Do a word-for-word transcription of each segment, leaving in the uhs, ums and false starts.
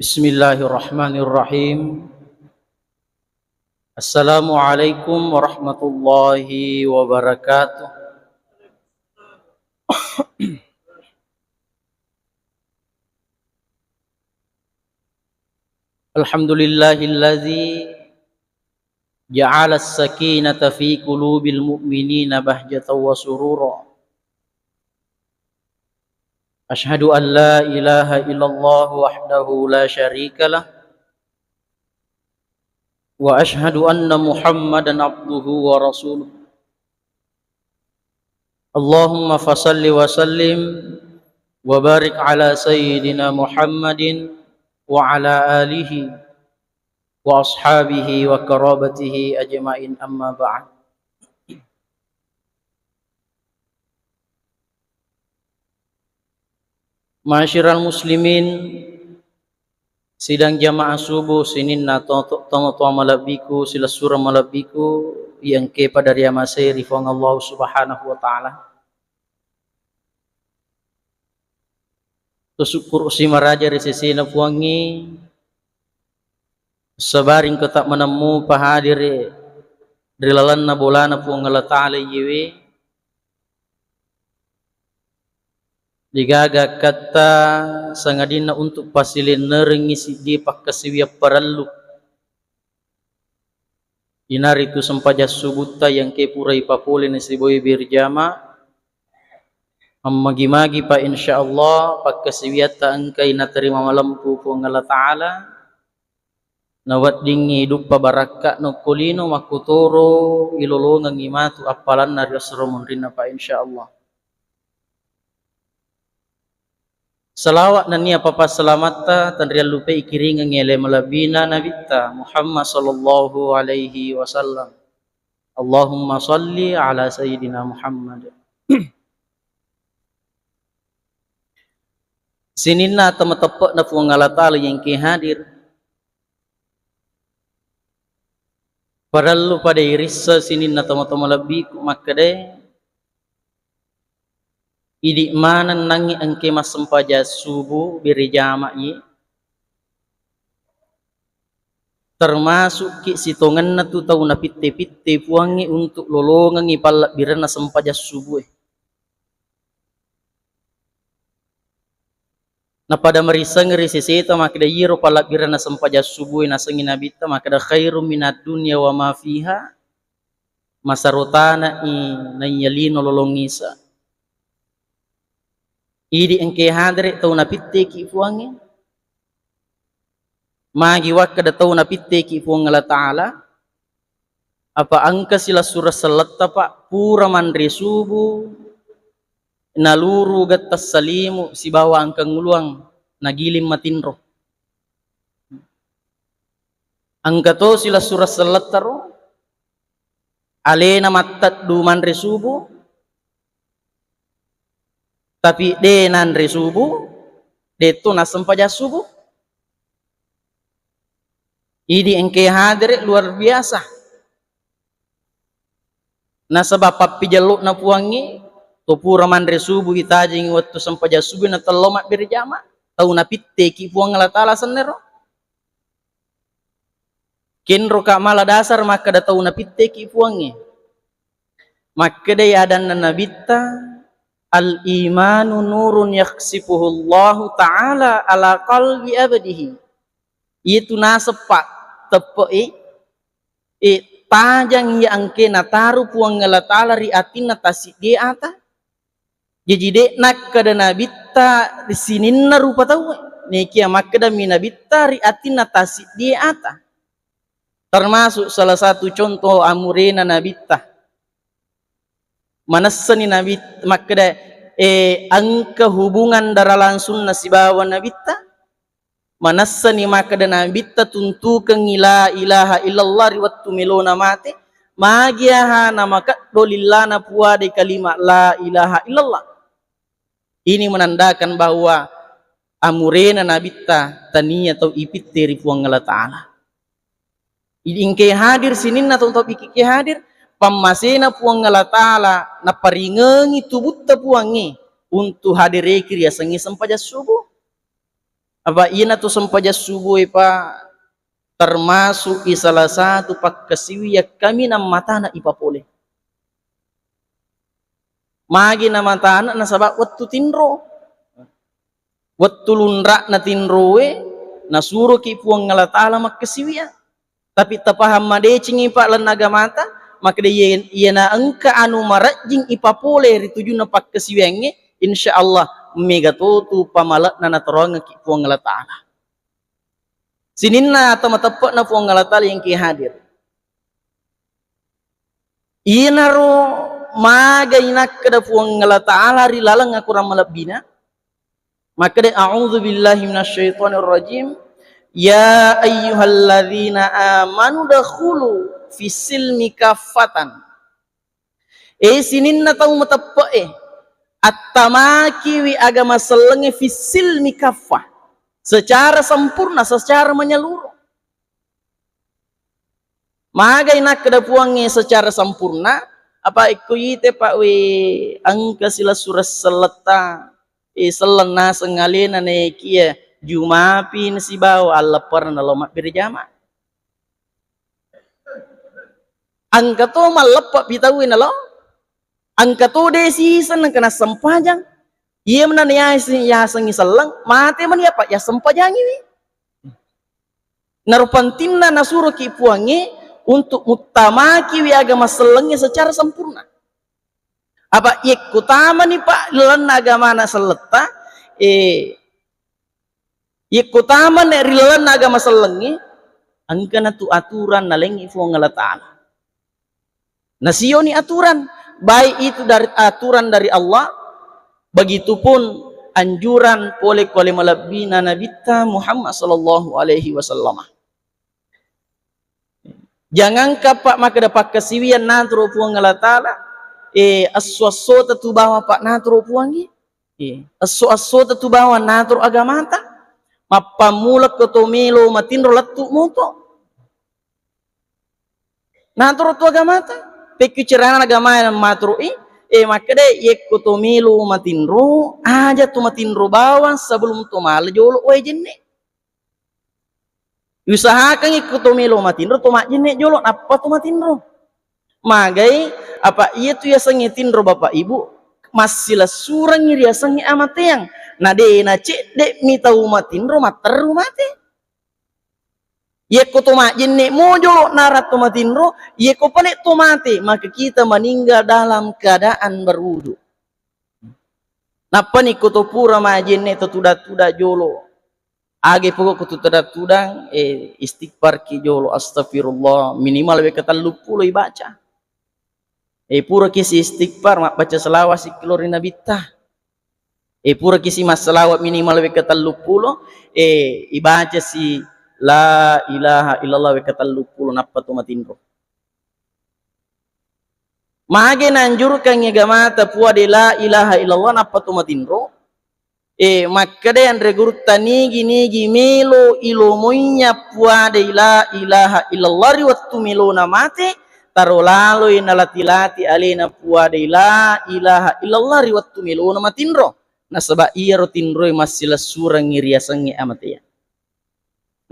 Bismillahirrahmanirrahim. Assalamualaikum warahmatullahi wabarakatuh. Alhamdulillahilladzi ja'alas sakinata fi qulubil mu'minina bahjatan wa surura. Asyhadu an la ilaha illallah wahdahu la syarikalah, wa asyhadu anna Muhammadan abduhu wa rasuluh. Allahumma fasalli wa sallim wa barik ala sayyidina Muhammadin wa ala alihi wa ashabihi wa qarabatihi ajma'in, amma ba'd. Ma'asyiral muslimin, sidang jamaah subuh sininna to-, to-, tomatoa malebbiku, silessureng malebbiku, iya engkae pada riamasei ri Puang Allah Subhanahu wa Ta'ala. Tusukkuru si maraja ri sesena Puangnge, sabari engka ta manemmu pahadiri ri lalenna bolana Puang Allah Ta'ala iyewe, degaga akkatta sangadinna untuk pasilennerengngi siddi pakkasiwiang parellu. Inaritu sempajang subutta iya engkae pura ipapole nasibawai berjama, ammagi-magi pa, insyaallah, pakkasiwiatta engkai naterima malempu Puang Allah Ta'ala, naweddingngi duppa barakka'na okko lino, makkutoro ilolongengngi matu appalanna ri esso ro munrinna pa, insyaallah. Salawat nennia papassalamatta tenriallupai kiringengngi ale malebbina Nabitta Muhammad sallallahu alaihi wasallam. Allahumma salli ala Sayyidina Muhammad. Sininna tau mateppe'na Puang Allah Ta'ala iya engkae hadir. Parellu pada irisseng sininna tomatoa malebbiku makkedae, idi maneng nangnge engkae massempajang subuh berejama'i, termasukki sitongenna tu tau napitte-pitte Puangnge untuk lolongengngi pallebbirenna sempajang subuh e. Napada marisseng ri seseta makkeda, iyaro pallebbirenna sempajang subuh e nasengngi Nabitta makkeda, khairum minad dunya wa ma fiha, masarotana'i naiya lino lolongngisa. Idi engkae hadere tau napitteki Puangnge. Magi wakkeda tau napitteki Puang Allah Ta'ala, apa engka silessureng selletta, Pak, pura manre subuh, naluru getta salimu sibawa engka nguluang, nagiling matinro. Engka to silessureng selletta ro, alena matteddu manre subuh, tapi de nanre subuh, de to nassempajang subuh. Idi engkae hadere luar biasa. Nasaba pappijello'na Puangnge, to pura manre subuh itajengi wettu sempajang subuh natello mabbere jama, tau napitteki Puang Allah Ta'ala sennero. Kenroka mala dasar makkeda tau napitteki Puangnge. Makkedai adanna Nabitta, al-imanu nurun yaksifuhullahu ta'ala ala qalbi abdihi. Iyatu naseppa teppe'i, e, tajang iya engke nataru Puang Allah Ta'ala ri atinna tasiddi ata. Jaji de nakkeda Nabitta ri sininna rupa tauwe. Nekia makkedami Nabitta ri atinna tasiddi ata. Termasuk salah satu contoh amurena Nabitta. Manessani Nabi makkeda, eh, engka hubungan darah langsungna sibawa Nabitta. Manessani makkeda Nabitta tuntukengngi la ilaha illallah ri wettu melona mate, magiaha namakeddo lillana puadai kalima la ilaha illallah. Ini menandakan bahwa amurena Nabitta tania tau ipitte ri Puang Allah Ta'ala. Idi engke hadir sininna tau-tau ikike hadir, pammasena Puang Allah Ta'ala naparingengi tubutta Puangnge untuk hadireki riasengnge sempajang subuh. Apa iyanatu sempajang subuh e, Pak, termasuk i salah satu pakkasiwiang kaminang matana ipapole. Magi na matana? Nasaba wettu tinro. Wettu lunra'na tinroe, nasuroki Puang Allah Ta'ala makkasiwiang. Tapi tapahang madecengi, Pak, lalenna agamata, makkeda iye-, iyana engka anu marejjing ipapole ri tujunna pakkasiwiangnge, insya Allah mega totu pamale'na nataroangekki Puang Allah Ta'ala. Sininna ata mateppe'na Puang Allah Ta'ala yang ki hadir. Iyanaro magai nakkeda Puang Allah Ta'ala ri laleng akorang malebbina. Makkeda, "A'udzu billahi minasyaitonir rajim. Ya ayyuhalladzina amanu dakhulu fis silmi kaffatan." E sininna tau mateppe'e, attamakiwi agama sellengnge fis silmi kaffah, secara sempurna, secara menyeluruh. Magai nakkeda Puangnge secara sempurna, apa ekko ite, Pak, we, engka silessureng selletta, e, selleng naseng alena naekiya jumapi nasibawa alleppereng nalo mabbere jama. Engka to malleppe'pi tauwe nalo, engka to de siseng nengka nassempajang. Iya menang yaseng, yasengngi selleng, mate mani apa yassempajangiwi. Naro pentingna nasuroki Puangnge untuk muttamakiwi agama sellengnge secara sempurna. Apa yekko tamani, Pak, lalenna agamana selletta, eh, yekko tamani ri lalenna agama sellengnge, engkana tu aturan nalengngi Puang Allah Ta'ala. Nasioni aturan, baik itu dari aturan dari Allah, begitupun anjuran pole kole malebbina Nabitta Muhammad sallallahu alaihi wasallam. Jangankan, Pak, makkeda pakkasiwiang natoro Puang Allah Ta'ala, eh, esso-essota tu bawang, Pak, natoro Puangnge. Eh, esso-essota tu bawang natoro agamata. Mappammula ko to melo matinro lettu moto. Natoro tu agamata. Pekki cerana agama yang maturu i, eh, makkeda yekko to melo matinro, aja tu matinro bawang sebelum to mala jolo wae jenne. Usahakangngi ko to melo matinro, to majjenne jolo, nappa to matinro. Magai, apa iya tu yasengnge tinro, Bapak Ibu, massilessurengngi riasengnge amateang. Na de na cedde'mi tau matinro matteru mate. Yekko to majjenne mo jolo nara to matinro, yekko pale to mate, maka kita meninggal dalam keadaan berwudu. Nappani ko to pura majjenne to tuda-tuda jolo. Age pokok ko tu tudang-tudang, eh, istighfar ki jolo, astagfirullah, minimal wekka telluppulo ibaca. Eh, pura ki si istighfar, mabbaca selawat sikkilo ri Nabitta. Eh, pura ki si masselawat minimal wekka telluppulo, eh, ibaca si la ilaha illallah wekka telluppulo, nappa tu matinro. Mage nanjurkangngi agamata puade la ilaha illallah nappa tu matinro? Eh, makkeda anre gurutta, nigi-nigi melo ilomoinya puade la ilaha illallah ri wettu melona mate, taro laloi nalati-lati alena puade la ilaha illallah ri wettu melona matinro. Nasaba iyaro tinroe massilessurengngi riasengnge amateang.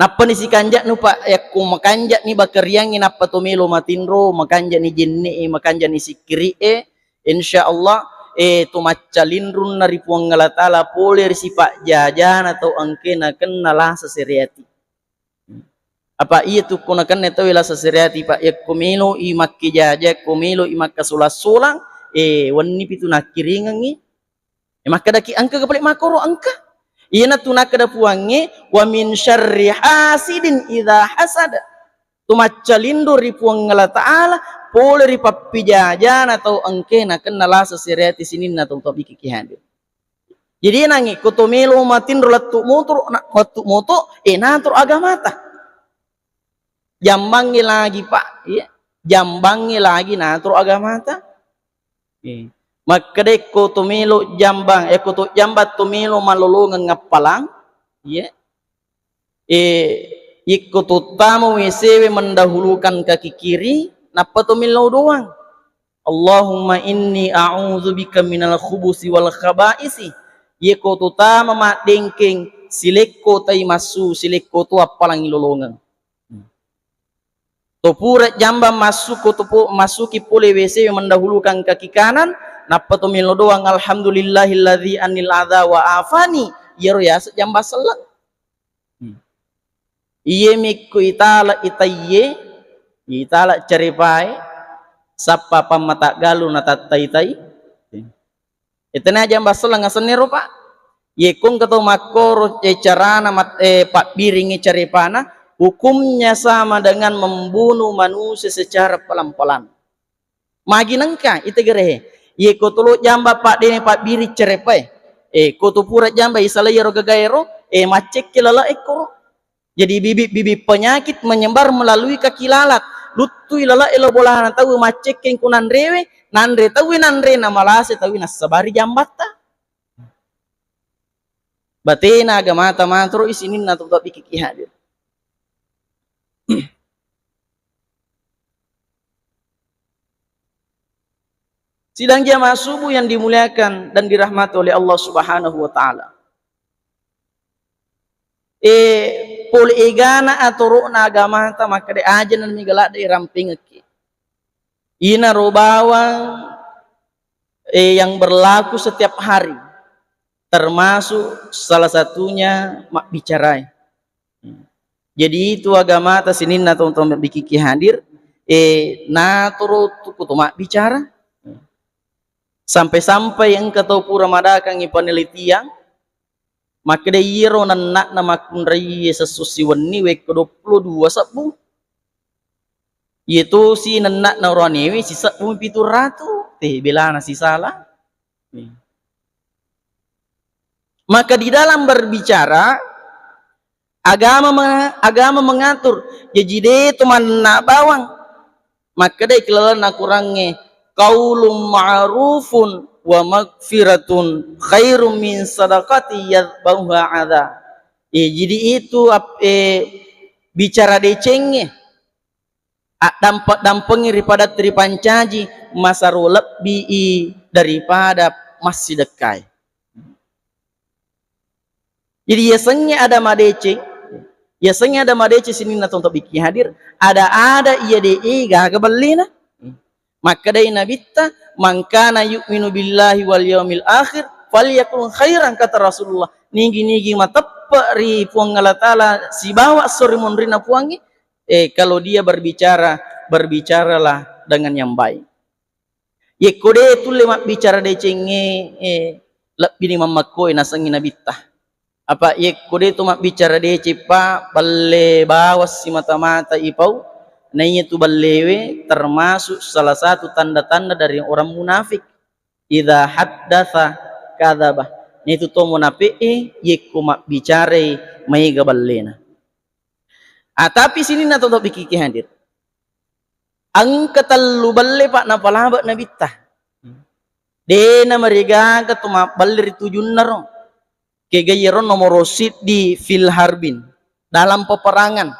Nappani sikanja'nu, Pak, yakko makanja'ni bakariangngi nappa to melo matinro, makanja'ni jenne'e, makanja'ni sikkiri'e, insya Allah, eh, to maccalinrunna ri Puang Allah Ta'ala pole ri sipajajana tau engkae nakenna lasa sereati. Apa iya tu ko nakenna tau lasa sereati, Pak, yakko melo i makkejaja, yakko melo i makkasolang-solang, eh, wenni pitu nakkiringengngi. Eh, makkedaki engka ga pale makkoro? Engka. Iyanatu nakkeda Puangnge, "Wa min syarri hasidin idza hasad." Tu maccalinro ri Puang Allah Ta'ala pole ri pappijajana tau engkae nakenna lasa sereati sininna tau tabbikiki hadir. Jadi nangi ko to melo matinro lettu motor, na-, lettu moto, eh, natoro agamata. Jambangngi lagi, Pak, iya. Jambangngi lagi natoro agamata. Iya. Makkeda ko to melo jambang, eh, ko to jambang to melo malolongeng appalang, iya. Eh, ikko to tama W C we mendahulukan kaki kiri, nappa to melo doang. Allahumma inni a'udzubika minal khubusi wal khabaisi. Yeko to tama maddengkeng silekko tai massu, silekko to appalangi lolongeng. To pura jamba massu ko to po-, massuki pole W C mendahulukan kaki kanan, nappa to melo doang, "Alhamdulillahilladzi anil adza wa afani." Iyaro yaseng jamba selleng. Hmm. Iye mikku itala itaiye, itala caripae, sappa pammata galu na tattai-tai. Itena jamba selleng asenniro, Pak. Ye kongka to makkoro, eh, carana mat-, eh, pabbiringi caripana, hukumnya sama dengan membunuh manusia secara pelan-pelan. Magi nengka ite gerehe. Ye ko tolo jamba, Pak, dene pabbiri cerepae. Eh, ko to pura jamba isalai ero gagaero, eh, maccekke lala ekkoro. Jadi bibit-bibit penyakit menyebar melalui kaki lalat. Luttui lala elo bolana tau maccekke ko nanrewe, nanre tau nanre na malase tau nassabari jambatta. Batena agamata matoro isininna tu tabbikiki hadir. Sidang jamaah subuh yang dimuliakan dan dirahmati oleh Allah Subhanahu wa Ta'ala. Eh, pole egana atoro'na agamata makkeda aja nami galadde rampengekki. Inaro bawang, eh, yang berlaku setiap hari, termasuk salah satunya mabbicarai. Jadi itu agamata sininna tong-tong mabbikiki hadir, eh, natoro tu kuto mabbicara. Sampai-sampai engka tau pura madakangi penelitian, makkeda iyaro nenna'na makkunrai sesso siwenni wekko duappulo dua sebbu. Iye tosi nenna'na oroanewe sisebbu pitu ratu, teh belana sisala. Maka di dalam berbicara, agama me-, agama mengatur. Jaji de to manna bawang. Makkedai kilalenna Qurangnge, "Qaulun ma'rufun wa magfiratun khairum min sadaqati yatba'uha adza." Eh, jadi itu ap-, eh, bicara decengnge, addampe-dampengi ripada ripancaji, masaro lebbi i daripada massidekkai. Jadi yasengnge ada madeceng, yasengnge ada madeceng sininna tong tabbikki hadir, ada-ada iya de e gaga bellena. Makkedai Nabitta, "Man kana yu'minu billahi wal yaumil akhir falyakul khairan," kata Rasulullah. Nigi-nigi mateppe ri Puang Allah Ta'ala sibawa esso ri monrinna Puangnge, eh, kalau dia berbicara, berbicaralah dengan yang baik. Yekko de tulle mabbicara decengnge, eh, lebbini mammekkoe nasengngi Nabitta. Apa yekko de to mabbicara deceng, Pak, balle bawang simata-mata ipau, naiya tu ballewe termasuk salah satu tanda-tanda dari orang munafik. Idza haddatsa kadzaba. Naitu to munafiq e, yekko mabbicarai maega ballena. Ah, tapi sininna to tabbikiki hadir. Engka tellu balle, Pak, napalabe Nabitta. De namarigaga to mabballe ri tujunnaro. Kega iyaro nomoro siddi fil harbin, dalam peperangan.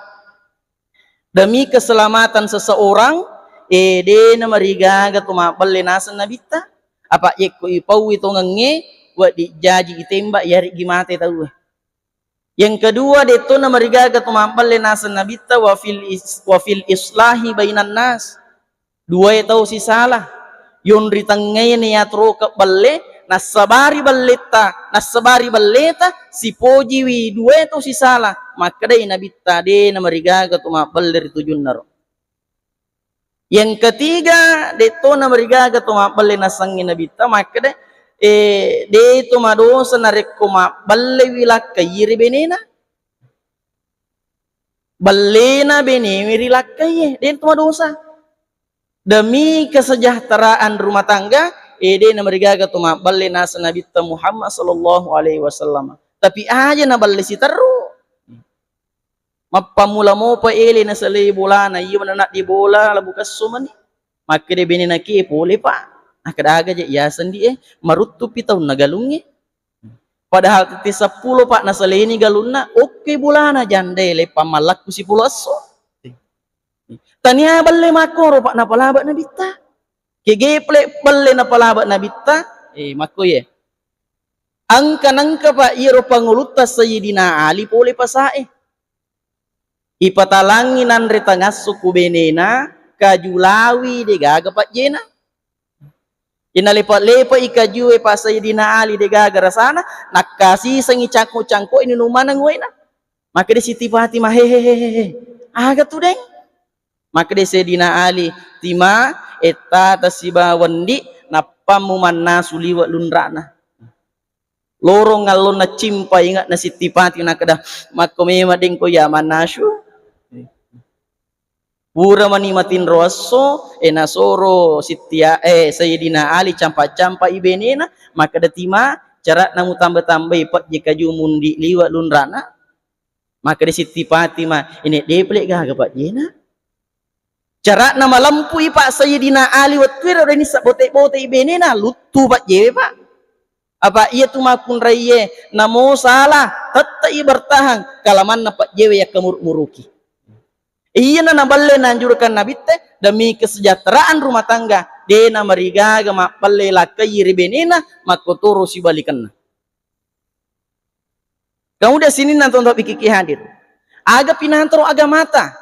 Demi keselamatan seseorang, eh, de namarigaga to mabballe naseng Nabitta. Apa yekko ipaui tongengnge, wedding jaji itembak, yareggi mate tauwe. Yang kedua, de to namarigaga to mabballe naseng Nabitta, wa fil is-, wa fil islahi bainan nas. Duae tau sisala. Yonri tengngae ni atoroke balle, nassabari balletta, nassabari balleta, sipojiwi duae tau sisala. Makkedai Nabitta, de namarigaga to mabballe ri tujunnaro. Yang ketiga, de to namarigaga to mabballe nasengngi Nabitta, makkeda, eh, de to madosa narekko mabballewi lakkai ri benena. Ballena benewe ri lakkai, de to madosa. Demi kesejahteraan rumah tangga, eh, de namarigaga to mabballe naseng Nabitta Muhammad sallallahu alaihi wasallam. Tapi aja naballe siterru. Mappammula mopa ele nasalai bolana, iya mananaddi bola labu kesso mani. Makkeda benena ki, "Pole, Pak." Nakkeda, "Aga je yaseng di e, maruttupi taunna galungnge." Padahal tette seppulo, Pak, nasalaini galunna, okke bolana, jandae leppang mallakku sipolo esso. Tania balle makkoro, Pak, napalabe Nabitta. Kege pale balle napalabe Nabitta, eh, makko ye. Engka nengka, Pak, iyaro pangulutta Sayyidina Ali pole pasae. Ipatalangngi nanre tangasso ku benena, kaju lawi degaga pajjena. Inalepa-lepa i kajue, Pak, Sayyidina Ali degaga rasana, nakkasisengi cangko-cangko inunung maneng waena. Makkeda Sitti Fatimah, "Hehehehe, aga tu, Deng?" Makkeda Sayyidina Ali, "Tima, ettata sibawa wendi, nappammu mannasu liwe' lunra'na." Lorong allonna cimpa inge'na Sitti Fatimah, nakkeda, "Makko memang, Deng, ko iya mannasu." Pura mani matinro esso, e, nasoro Sittia-, e, Sayyidina Ali campa-campa i benena, makkeda, "Tima, cara'na mutamba-tambai pejje kaju mundi liwe' lunra'na?" Makkeda Sitti Fatimah, "Ine de' pale gaga pajjena?" Cara'na malempui, Pak, Sayyidina Ali wettuero de' nissa bote-bote i benena, luttu pajjewe, Pak. Apa iyatu makkunraiye namo salah, tette'i bertahan, kalamanna pajjewe yakkamuru-muruki. Iyana naballe nanjurkan Nabitte demi kesejahteraan rumah tangga, de' namarigaga mabballe lakkai ri benena, makkotoro sibalikenna. Kemudian sininna tonton pikiki hadir. Aga pinantoro agamata.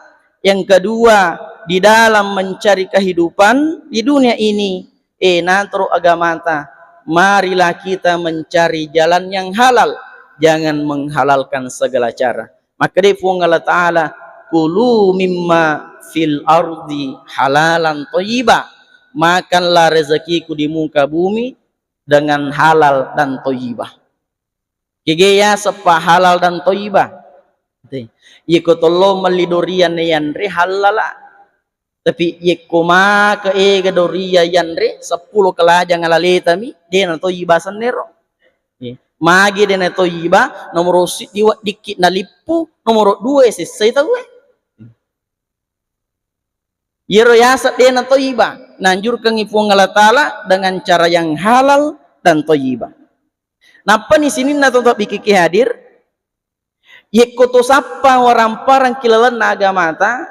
Yang kedua, di dalam mencari kehidupan di dunia ini, e, nantoro agamata, marilah kita mencari jalan yang halal, jangan menghalalkan segala cara. Makkedai Puang Allah Ta'ala, "Kulu mimma fil ardi halalan thayyiba." Makanlah rezekiku di muka bumi dengan halal dan thayyibah. Kege yaseppa halal dan thayyibah. Iyako tollo melli dorian yanre halala. Tapi yekko maka ega doria yanre, seppulo kelajang alaletami, de' na thayyibah sennero. Magi de' na thayyibah, nomoro siddi weddikki nalippu, nomoro dua sessai tauwe. Iyaro yaseng de' na thayyibah, naanjurkangngi Puang Allah Ta'ala dengan cara yang halal dan thayyibah. Nappani sininna tonton pikiki hadir, yekko to sappa waramparang ki lalenna agamata,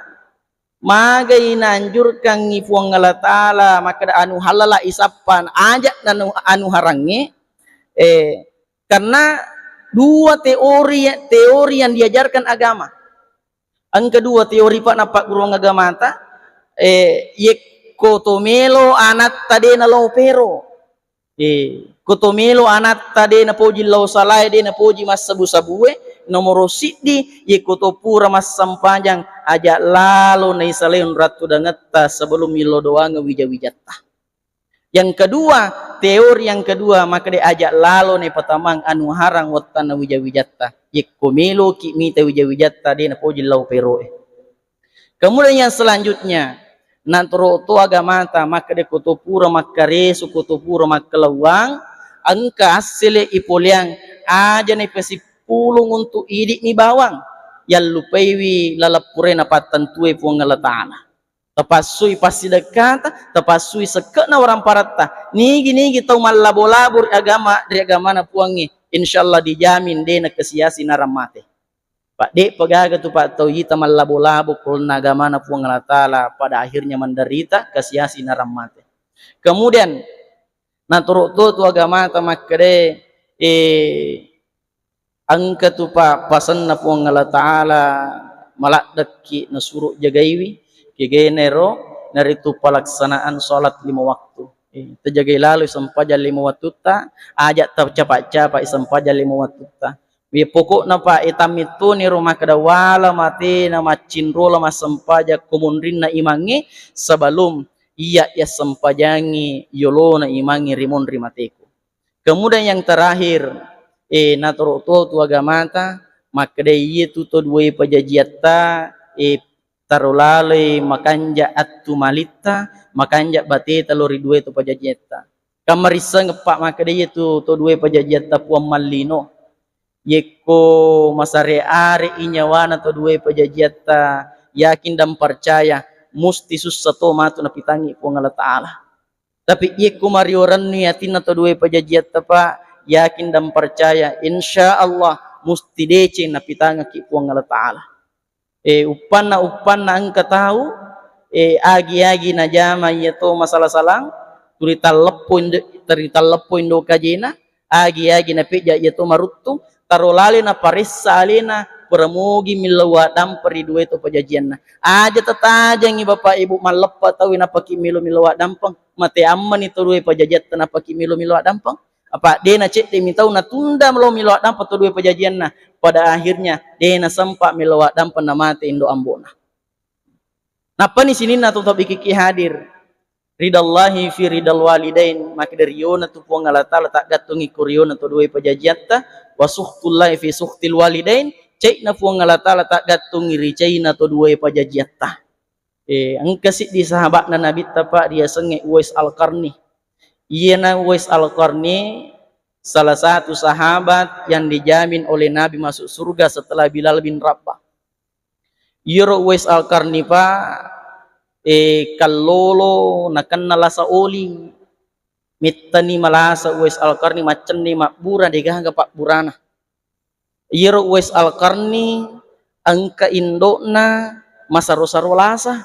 magai naanjurkangngi Puang Allah Ta'ala makkeda anu halala isappa, aja' nanu anu harangnge, eh, karena dua teori, teori yang diajarkan agama. Engka dua teori, Pak, nappagguruang agamata, eh, yekko to melo anatta de' nalao pero. Eh, ko to melo anatta de' napoji lao salae, de' napoji massabu-sabue, nomoro siddi, yekko to pura massempajang, aja' lalo naisalai onrang tudangetta sebelum millau doangeng wija-wijatta. Yang kedua, teori yang kedua, makkeda aja' lalo naipatamang anu harang wettanna wija-wijatta. Yekko meloki mita wija-wijatta, de' napoji lao peroe. Kemudian yang selanjutnya, natoro to agamata, makkeda ko to pura makkareso, ko to pura makkalauang, engka assele ipoleang, aja' naipasippulung untuk idi'mi bawang, yallupaiwi laleng purae napattentue Puang Allah Ta'ala. Tapassui passidekkata, tapassui sekke'na waramparatta. Nigi-nigi tau mallabo-labo ri agama, ri agamana Puangnge, insyaallah dijamin de' nakasiasi narang mate. Pak, de'pa gaga tu, Pak, tau ita mallabo-labo ko lalenna agamana Puang Allah Ta'ala, pada akhirnya menderita, kasiasi narang mate. Kemudian, natoro to tu agamata makkeda, eh, engka tu, Pak, pasenna Puang Allah Ta'ala, maladdekki nasuro jagaiwi, kegenero, naritu pelaksanaan salat lima waktu. Eh, tajagai lalo sempajang lima wattutta, aja' tacapa-capa sempajang lima wattutta. Ye pokokna, Pak, e, tammittuniro makkeda wala matena maccinrola massempajang ko monrinna imangnge sebelum iya yassempajangi yolona imangnge ri monri mateku. Kemudian yang terakhir, e, natoro to tu agamata, makkeda iye tu to duwe pajajiatta, e, taro laloi makanja attu malitta, makanja bateta lo ri duwe to pajajiatta. Kamarisseng, Pak, makkeda iye tu to duwe pajajiatta Puang mallino. Yekko masare-are i nyawana to duwe pajajiatta, yakin dan percaya, musti sussa to matu napitangngi Puang Allah Ta'ala. Tapi yekko mario rennu atinna to duwe pajajiatta, Pak, yakin dan percaya, insya Allah musti deceng napitangekki Puang Allah Ta'ala. E, uppanna, uppanna engka tau, e, agi-agi najama iya to masala-salang, tuli talleppo indo-, tuli talleppo indo kajena, Agi-agi napejja iya to maruttung, taro lale naparessa alena, pura mogi millau addampeng ri duae to pajajianna. Aja tatajengngi Bapak Ibu malleppa tauwe napaki melo-melo addampeng, mate ammani to duae pajajiatta napaki melo-melo addampeng. Apa de nacedde mi tau natunda melo-melo addampeng to duae pajajianna. Pada akhirnya de nasempa melo addampeng namate indo ambo'na. Nappani sininna to tabbikiki hadir. Ridallahi fi ridal walidain, makkeda riona tu Puang Allah Ta'ala taggattungi ko riona to duae pajajiatta, wa sukhtullahi fi sukhtil walidain, caina Puang Allah Ta'ala taggattungi ri caina to duae pajajiatta. Eh, engka siddi sahabatna Nabitta, Pak, riasengnge Uwais Al-Qarni. Iyana Uwais Al-Qarni salah satu sahabat yang dijamin oleh Nabi masuk surga setelah Bilal bin Rabah. Iyaro Uwais Al-Qarni, Pak, eh, kallolo nakenna lasa oli. Mettani malasa Uwais Al-Qarni, maccenni mabbura, degaga pabburana. Iyaro Uwais Al-Qarni engka indo'na masaro-saro lasa.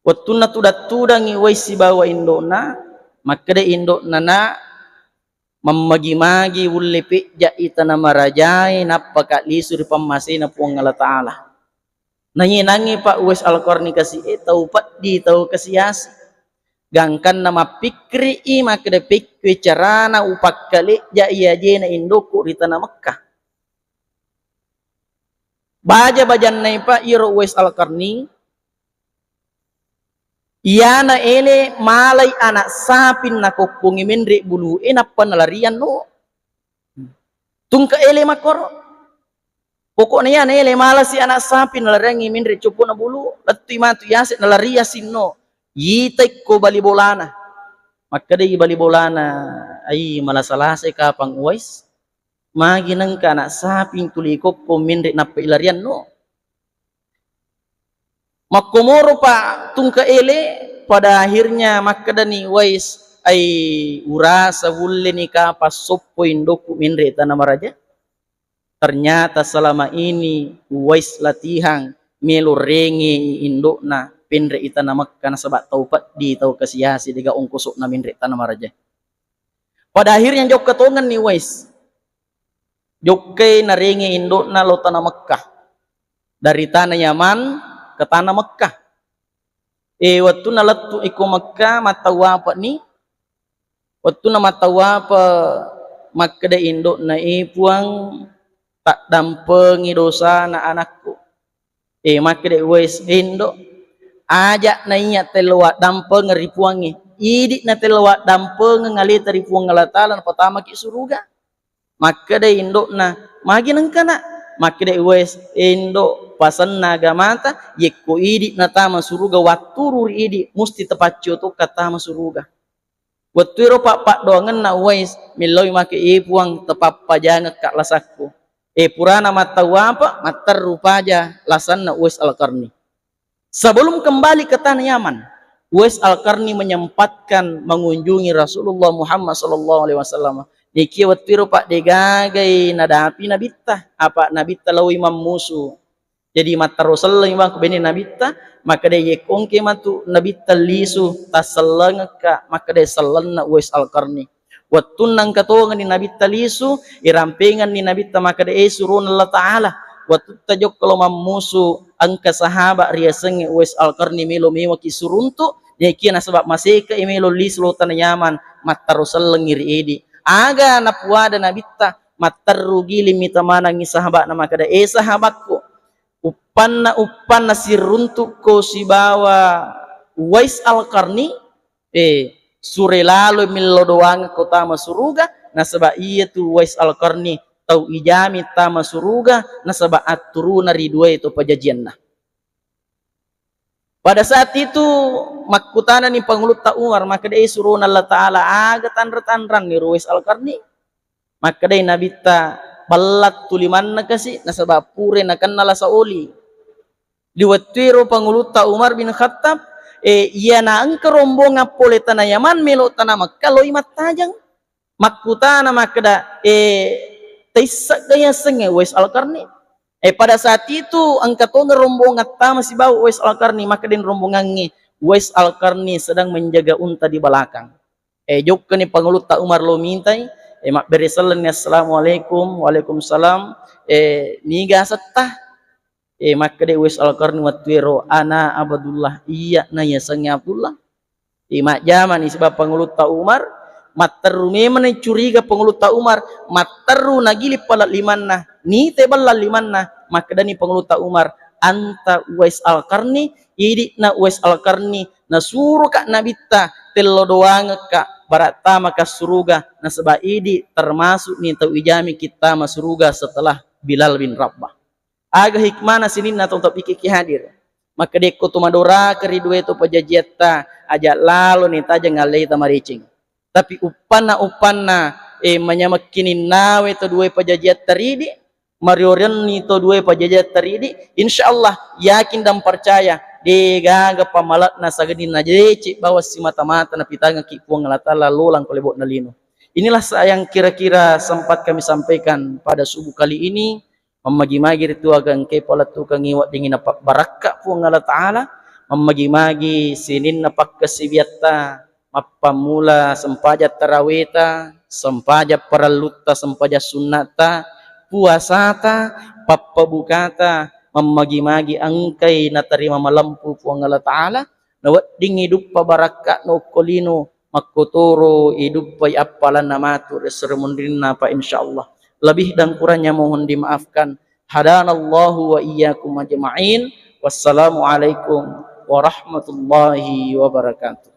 Wettunna tudang-tudangngi Uwais sibawa indo'na, makkeda indo'na, "Nak, mammagi-magi ulle pejja'i tana marajae nappaka lisu ri pammasena Puang Allah Ta'ala." Nayenangngi, Pak, Uwais Al-Qarni kasi'e tau peddi, tau kasiasi. Gangkanna mappikkiri'i makkeda, "Pekkui carana upakkalejja'i ajena indoku ri tana Mekkah." Baja-bajannai, Pak, iyaro Uwais Al-Qarni, iyana ele malai anak saping nakokkongi menre bulu'e nappa nalarianno. Tungke ele makkoro. Pokokna iyana ele malasi anak saping nalariangngi menre copona bulu, lettui matu yase nalariang sinno. Yitai ko bali bolana. Makkedai bali bolana, "Ai, malasa-lasai kapang Uwais. Magi nengka anak saping tuli ikokko menre nappa ilarianno?" Makkomoro, Pak, tungke ele, pada akhirnya makkedani Uwais, "Ai, urasa ulleni kapang soppo indoku menre tana maraja." Ternyata selama ini Uwais latihang melo renge indo'na penre i tana Mekkah nasaba tau peddi, tau kasiasi, dega ongkosokna menre tana maraja. Pada akhirnya jokka tongenni Uwais. Jokkai narenge indo'na lao tana Mekkah. Dari tana Yaman ke tana Mekkah. Eh, wettunna lettu iko Mekkah, mattawafa'ni. Wettunna mattawafa, makkeda indo'na, "Eh, Puang, taddampengi dosana anakku." Eh, makkeda Uwais, "Eh, Indo, aja naiya tello waddampengeng ri Puangnge. Idi na tello waddampengeng aleta ri Puang Allah Ta'ala, napatamaki suruga." Makkeda indo'na, "Magi nengka, Nak?" Makkeda Uwais, "Eh, Indo, pasenna agamata, yekko idi natama suruga, watturu ri idi, musti tapaccio tokka tama suruga." Wettuero pappaddoangenna Uwais, mellaui make, "Eh, Puang, tapappajangekka lasakku." Eh, purana mattawafa, matterru paja lasanna Uwais Al-Qarni. Sebelum kembali ke tanah Yaman, Uwais Al-Qarni menyempatkan mengunjungi Rasulullah Muhammad sallallahu alaihi wasallam. Nekia wettuero, Pak, degagai nadapi Nabitta, apa Nabitta laoi mammusu. Jadi mattaro selleng, Bang, ko bene Nabitta, makkeda, "Yekko engke matu Nabitta lisu, tassellengekka," makkeda sellenna Uwais Al-Qarni. Wettunna engka tongenni Nabitta lisu, irampengenni Nabitta makkeda, "Eh, surona Allah Ta'ala, wettutta jokka lo mammusu, engka sahabat riasengnge Uwais Al-Qarni melo mewaki suruntu, nekia nasaba maseka i melo lisu lo tana Yaman, mattaro sellengi ri edi." Aga napuada Nabitta, matterru giling mita manengngi sahabatna makkeda, "Eh, sahabatku, uppanna-uppanna siruntukko sibawa Uwais Al-Qarni, eh, sure lalo millau doangekko tama suruga, nasaba iyatu Uwais Al-Qarni tau ijamin tama suruga, nasaba atturuna ri duae to pajajianna." Pada saat itu makkutanani Pangulutta Umar, makkeda, "Eh, surona Allah Ta'ala, aga tanra-tanranni ro Uwais Al-Qarni?" Makkedai Nabitta, "Bella tuli mannekasi, nasaba pura nakenna lasa oli." Di wettuero Pangulutta Umar bin Khattab, eh, iyana engka rombongan pole tana Yaman melo tana Mekkah loi mattajeng. Makkutana makkeda, "Eh, taissegga yasengnge Uwais Al-Qarni?" Eh, pada saat itu engka tongeng rombongan tama sibawa Uwais Al-Qarni, makkedani rombongangnge, "Uwais Al-Qarni sedang menjaga unta di belakang." Eh, jokkani Pangulutta Umar lo mintai, eh, mabbere sellenni, "Assalamualaikum." "Waalaikumsalam." "Eh, niga asetta?" Eh, makkeda Uwais Al-Qarni wettuero, "Ana Abdullah." "Iya na yasengnge Abdullah." Eh, majjamani siba Pangulutta Umar, matteru memang curiga Pangulutta Umar, matteru nagiling pala limanna, nite bella limanna, makkedani Pangulutta Umar, "Anta Uwais Al-Qarni, idi'na Uwais Al-Qarni, nasuroka Nabitta, tello doangekka, bara tamaka suruga, nasaba idi termasukni tau ijamiki tama suruga setelah Bilal bin Rabah." Aga hikmana sininna tau tapikkiki hadir. Makkedekko tu madoraka ri dua to pajajiatta, aja lalo ni tajeng allei tamaricing. Tapi uppanna-uppanna, eh, manyamekkininnawe to dua pajajiatta ridi, mariorenni to dua pajajiatta ridi, insya Allah yakin dan percaya, de gaga pamalakna sagedding najecek bawang simata-mata napitangekki Puang Allah Ta'ala lolang ko lebo'na lino. Inilah sa-, yang kira-kira sempat kami sampaikan pada subuh kali ini. Mammagi-magi ritu aga engkae palettukengngi weddingngi napabbarakka Puang Allah Ta'ala, mammagi-magi sininna pakkasiwiatta, mappammula sempajang taraweta, sempajang parellutta, sempajang sunnata, puasata, pappabukata, mammagi-magi engkai natarima malempu Puang Allah Ta'ala, naweddingngi duppa barakka'na okko lino, makkotoro iduppai appalanna matu ri esso ri munrinna, Pak, insyaallah. Lebih dan kurangnya mohon dimaafkan. Hadanallahu wa iyyakum ajma'in. Wassalamualaikum warahmatullahi wabarakatuh.